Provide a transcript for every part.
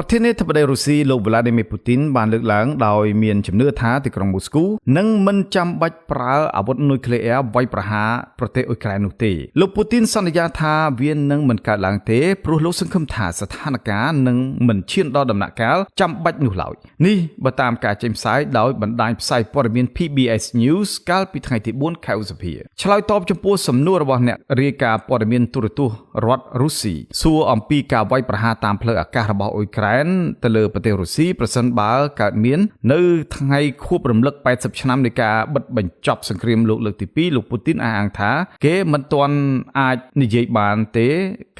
ប្រធានាធិបតីរុស្ស៊ីលោកវ្លាឌីមៀពូទីនបានលើកឡើងដោយមានជំនឿថាទីក្រុងមូស្គូនឹងមិនចាំបាច់ប្រើអាវុធនុយក្លេអ៊ែរវាយប្រហារប្រទេសអ៊ុយក្រែននោះទេលោកពូទីនសន្យាថាវានឹងមិនកើតឡើងទេព្រោះលោកសង្ឃឹមថាស្ថានភាពនឹងមិនឈានដល់ដំណាក់កាលចាំបាច់នោះឡើយនេះបើតាមការចេញផ្សាយដោយបណ្ដាញផ្សាយព័ត៌មាន PBS News កាលពីថ្ងៃទី4ខែឧសភាឆ្លើយតបចំពោះសំណួររបស់អ្នករាយការណ៍ព័ត៌មានទូរទស្សន៍រដ្ឋរុស្ស៊ីសួរអំពីការវាយប្រហារតាមផ្លូវអាកាសរបស់អ៊ុយក្រែនទៅលើប្រទេសរុស្ស៊ីប្រសិនបើកើតមាននៅថ្ងៃខួបរំលឹក80ឆ្នាំនៃការបិទបញ្ចប់សង្គ្រាមលោកលើកទី2លោកពូទីនអះអាងថាគេមិនទាន់អាចនិយាយបានទេ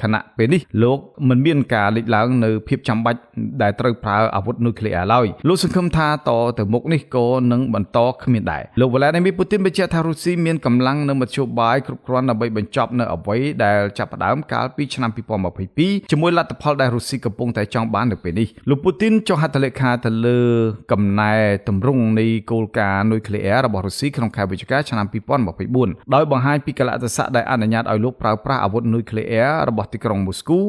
ខណៈពេលនេះលោកមិនមានការលេចឡើងនៅភាពចាំបាច់ដែលត្រូវប្រើអាវុធនុយក្លេអ៊ែរឡើយលោកសង្ឃឹមថាតទៅមុខនេះក៏នឹងបន្តគ្មានដែរលោកវ្លាឌីមៀពូទីនបញ្ជាក់ថារុស្ស៊ីមានកម្លាំងនិងមធ្យោបាយគ្រប់គ្រាន់ដើម្បីបញ្ចប់នៅអ្វីដែលចាប់ផ្ដើមកាលពីឆ្នាំ2022ជាមួយលទ្ធផលដែលរុស្ស៊ីកំពុងតែចង់បាននៅពេលនេះលោកពូទីនចុះហត្ថលេខាទៅលើកំណែទម្រង់នៃគោលការណ៍នុយក្លេអ៊ែររបស់រុស្ស៊ីក្នុងខែវិច្ឆិកាឆ្នាំ2024ដោយបង្ហាញពីកលៈទេសៈដែលអនុញ្ញាតឲ្យលោកប្រើប្រាស់អាវុធនុយក្លេអ៊ែររបស់ទីក្រុងមូស្គូ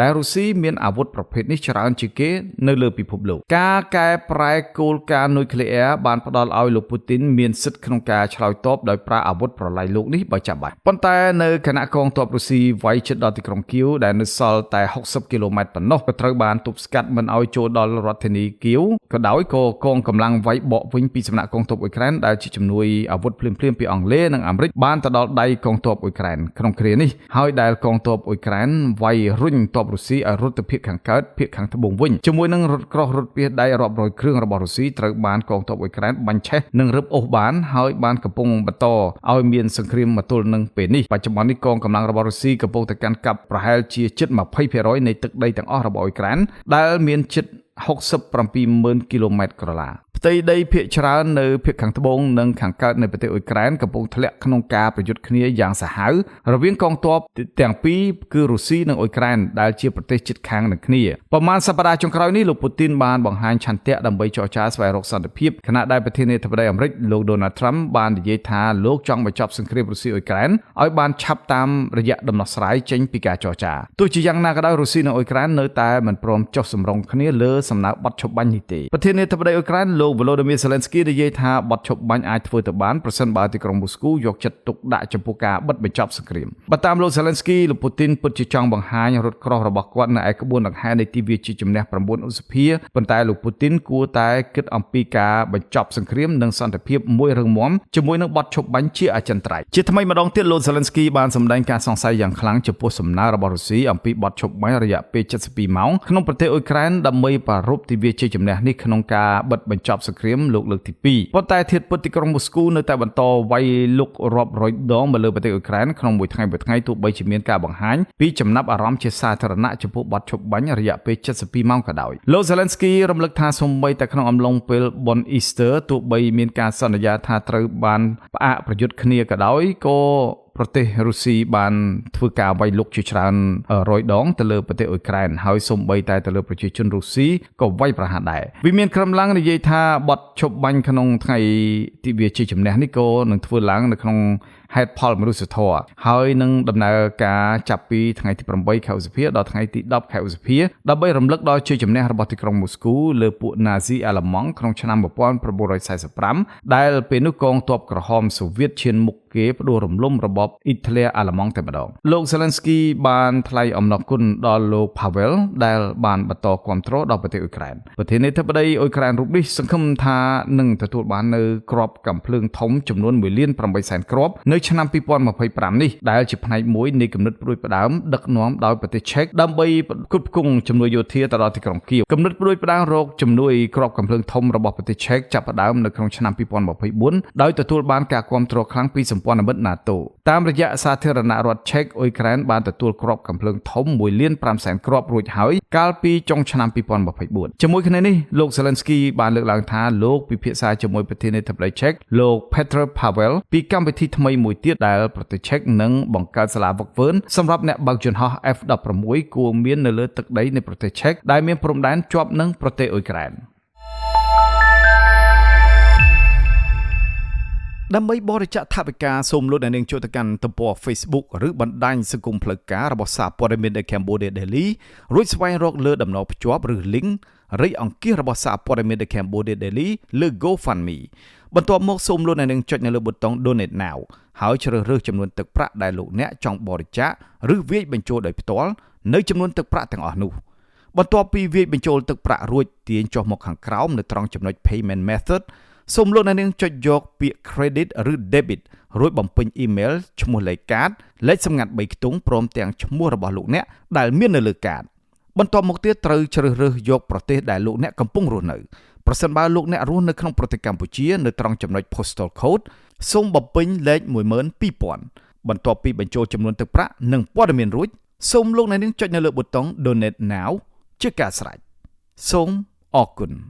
ដែលរុស្ស៊ីមានអាវុធប្រភេទនេះច្រើនជាងគេនៅលើពិភពលោកការកែប្រែគោលការណ៍នុយក្លេអ៊ែរបានផ្ដល់ឲ្យលោកពូទីនមានសិទ្ធិក្នុងការឆ្លើយតបដោយប្រើអាវុធប្រល័យលោកនេះបើចាំបាច់ប៉ុន្តែនៅខណៈកងទ័ពរុស្ស៊ីវាយជិតដល់ទីក្រុងគៀវដែលនៅសល់តែ60គីឡូម៉ែត្រប៉ុណ្ណោះក៏ត្រូវបានទប់ស្កាត់មិនឲ្យចូលដល់រដ្ឋធានីគៀវក៏ដោយក៏កងកម្លាំងវាយបកវិញពីសំណាក់កងទ័ពអ៊ុយក្រែនដែលជាជំនួយអាវុធភ្លាមៗពីអង់គ្លេសនិងអាមេរិកបានទៅដល់ដៃកងទ័ពអ៊ុយក្រែនក្នុងគ្រានេះហើយដែលកងទ័ពអ៊ុយក្រែនវាយរុញទ័ពរុស្ស៊ីឲ្យរត់ទៅភាគខាងកើតភាគខាងត្បូងវិញជាមួយនឹងរថក្រោះរថពាសដៃរាប់រយគ្រឿងរបស់រុស្ស៊ីត្រូវបានកងទ័ពអ៊ុយក្រែនបាញ់ឆេះនិងរឹបអូសបានហើយបានកំពុងបន្តឲ្យមានសង្គ្រាមមកទល់នឹងពេលនេះបច្ចុប្បន្ននេះកងកម្លាំងរបស់រុស្ស៊ីកំពុងតែកាន់កាប់ប្រហែលជាជិត 20% នៃទឹកដីទាំងអស់របស់អ៊ុយក្រែនដែលមានជិត 670,000 គីឡូម៉ែត្រក្រឡាផ្ទៃដីភាគច្រើននៅភាគខាងត្បូងនិងខាងកើតនៃប្រទេសអ៊ុយក្រែនកំពុងធ្លាក់ក្នុងការប្រយុទ្ធគ្នាយ៉ាងសាហាវរវាងកងទ័ពទាំងពីរគឺរុស្ស៊ីនិងអ៊ុយក្រែនដែលជាប្រទេសជិតខាងនឹងគ្នាប្រមាណសប្តាហ៍ចុងក្រោយនេះលោកពូទីនបានបង្ហាញឆន្ទៈដើម្បីចរចាស្វែងរកសន្តិភាពខណៈដែលប្រធានាធិបតីអាមេរិកលោកដូណាល់ត្រាំបាននិយាយថាលោកចង់បញ្ចប់សង្គ្រាមរុស្ស៊ីអ៊ុយក្រែនឲ្យបានឆាប់តាមរយៈដំណោះស្រាយចេញពីការចរចាទោះជាយ៉ាងណាក៏ដោយរុស្ស៊ីនិងអ៊ុយក្រែននៅតែមិនព្រមចុះសម្រុងគ្នាលើសំណើបទឈប់បាញ់នេះទេប្រធានាធិបតីអ៊ុយក្រែនលោកវ៉ូឡូឌីមៀសេឡិនស្គីនិយាយថាបទឈប់បាញ់អាចធ្វើទៅបានប្រសិនបើទីក្រុងមូស្គូយកចិត្តទុកដាក់ចំពោះការបិទបញ្ចប់សង្គ្រាមបើតាមលោកសេឡិនស្គីលោកពូទីនពិតជាចង់បង្ហាញរថក្រោះរបស់គាត់នៅឯក្បួនដង្ហែនៃទិវាជាជំនះ9ឧសភាប៉ុន្តែលោកពូទីនគួរតែគិតអំពីការបញ្ចប់សង្គ្រាមនិងសន្តិភាពមួយរឹងមាំជាមួយនឹងបទឈប់បាញ់ជាអចិន្ត្រៃយ៍ជាថ្មីម្ដងទៀតលោកសេឡិនស្គីបានសម្ដែងការសង្ស័យយ៉ាងខ្លាំងចំពោះសំណើរបស់រុស្ស៊ីអំពីបទឈប់បាញ់រយៈពេល72ម៉ោងក្នុងប្រទេសអ៊ុយក្រែនដើម្បីប្រារព្ធទិវាជ័យជំនះនេះក្នុងការបិទបញ្ចប់សង្គ្រាមលោកលើកទី2ប៉ុន្តែធាតុពិតទីក្រុងមូស្គូនៅតែបន្តវាយលុករាប់រយដងមកលើប្រទេសអ៊ុយក្រែនក្នុងមួយថ្ងៃមួយថ្ងៃទោះបីជាមានការបង្ហាញពីចំណាប់អារម្មណ៍ជាសាធារណៈចំពោះបទឈប់បាញ់រយៈពេល72ម៉ោងក៏ដោយលោកសេឡិនស្គីរំលឹកថាសូម្បីតែក្នុងអំឡុងពេលបុណ្យអ៊ីស្ទ័រទោះបីមានការសន្យាថាត្រូវបានផ្អាកប្រយុទ្ធគ្នាក៏ដោយក៏ប្រទេសរុស្ស៊ីបានធ្វើការវាយលុកជាច្រើនរយដងទៅលើប្រទេសអ៊ុយក្រែនហើយសូម្បីតែទៅលើប្រជាជនរុស្ស៊ីក៏វាយប្រហារដែរវាមានក្រុមឡើងនិយាយថាបទឈប់បាញ់ក្នុងថ្ងៃទិវាជ័យជំនះនេះក៏នឹងធ្វើឡើងនៅក្នុងហេតុផលមនុស្សធម៌ហើយនឹងដំណើរការចាប់ពីថ្ងៃទី8ខែឧសភាដល់ថ្ងៃទី10ខែឧសភាដើម្បីរំលឹកដល់ជ័យជំនះរបស់ទីក្រុងមូស្គូលើពួកណាស៊ីអាល្លឺម៉ង់ក្នុងឆ្នាំ1945ដែលពេលនោះកងទ័ពក្រហមសូវៀតឈានមុខគេផ្ដួលរំលំរបបអ៊ីតាលីអាល្លឺម៉ង់តែម្ដងលោកសេឡិនស្គីបានថ្លែងអំណរគុណដល់លោកផាវែលដែលបានបន្តគាំទ្រដល់ប្រទេសអ៊ុយក្រែនប្រធានាធិបតីអ៊ុយក្រែនរូបនេះសង្ឃឹមថានឹងទទួលបាននៅគ្រាប់កាំភ្លើងធំចំនួន1,800,000គ្រាប់នៅឆ្នាំ2025នេះដែលជាផ្នែកមួយនៃគំនិតផ្ដួចផ្ដើមដឹកនាំដោយប្រទេសឆែកដើម្បីផ្គត់ផ្គង់ជំនួយយោធាទៅដល់ទីក្រុងគៀវគំនិតផ្ដួចផ្ដើមរកជំនួយគ្រាប់កាំភ្លើងធំរបស់ប្រទេសឆែកចាប់ផ្ដើមនៅក្នុងឆ្នាំ2024ដោយទទួលបានការគាំទ្រខ្លាំងពីសម្ព័ន្ធមិត្ត NATO តាមរយៈសាធារណរដ្ឋឆែកអ៊ុយក្រែនបានទទួលគ្រាប់កាំភ្លើងធំ1,500,000គ្រាប់រួចហើយកាលពីចុងឆ្នាំ2024ជាមួយគ្នានេះលោកសេឡិនស្គីបានលើកឡើងថាលោកពិភាក្សាជាមួយប្រធានាធិបតីឆែកលោក Petr Pavel ពីកម្មវិធីថ្មីមួយទៀតដែលប្រទេសឆែកនឹងបង្កើតសាលាហ្វឹកហ្វឺនសម្រាប់អ្នកបើកយន្តហោះ F-16 គួរមាននៅលើទឹកដីនៃប្រទេសឆែកដែលមានព្រំដែនជាប់នឹងប្រទេសអ៊ុយក្រែន។ ដើម្បីបរិច្ចាគថវិកាសូមលោកអ្នកនាងចូលទៅកាន់ទំព័រ Facebook ឬបណ្ដាញសង្គមផ្លូវការរបស់សារព័ត៌មាន The Cambodia Daily រួចស្វែងរកលើតំណភ្ជាប់ឬ link រៃអង្គាសរបស់សារព័ត៌មាន The Cambodia Daily លើ GoFundMe បន្ទាប់មកសូមលោកអ្នកនាងចុចនៅលើប៊ូតុង Donate Now ហើយជ្រើសរើសចំនួនទឹកប្រាក់ដែលលោកអ្នកចង់បរិច្ចាគឬវាយបញ្ចូលដោយផ្ទាល់នៅចំនួនទឹកប្រាក់ទាំងអស់នោះបន្ទាប់ពីវាយបញ្ចូលទឹកប្រាក់រួចទាញចុះមកខាងក្រោមនៅត្រង់ចំណុច Payment Method សូមលោកអ្នកនាងចុចយកពាក្យ credit ឬ debit រួចបំពេញអ៊ីមែលឈ្មោះលេខកាតលេខសម្ងាត់3ខ្ទង់ព្រមទាំងឈ្មោះរបស់លោកអ្នកដែលមាននៅលើកាតបន្ទាប់មកទៀតត្រូវជ្រើសរើសយកប្រទេសដែលលោកអ្នកកំពុងរស់នៅប្រសិនបើលោកអ្នករស់នៅក្នុងប្រទេសកម្ពុជានៅត្រង់ចំណុច postal code សូមបំពេញលេខ12000បន្ទាប់ពីបញ្ចូលចំនួនទឹកប្រាក់និងព័ត៌មានរួចសូមលោកអ្នកនាងចុចនៅលើប៊ូតុង Donate Now ជាការស្រេចសូមអរគុណ។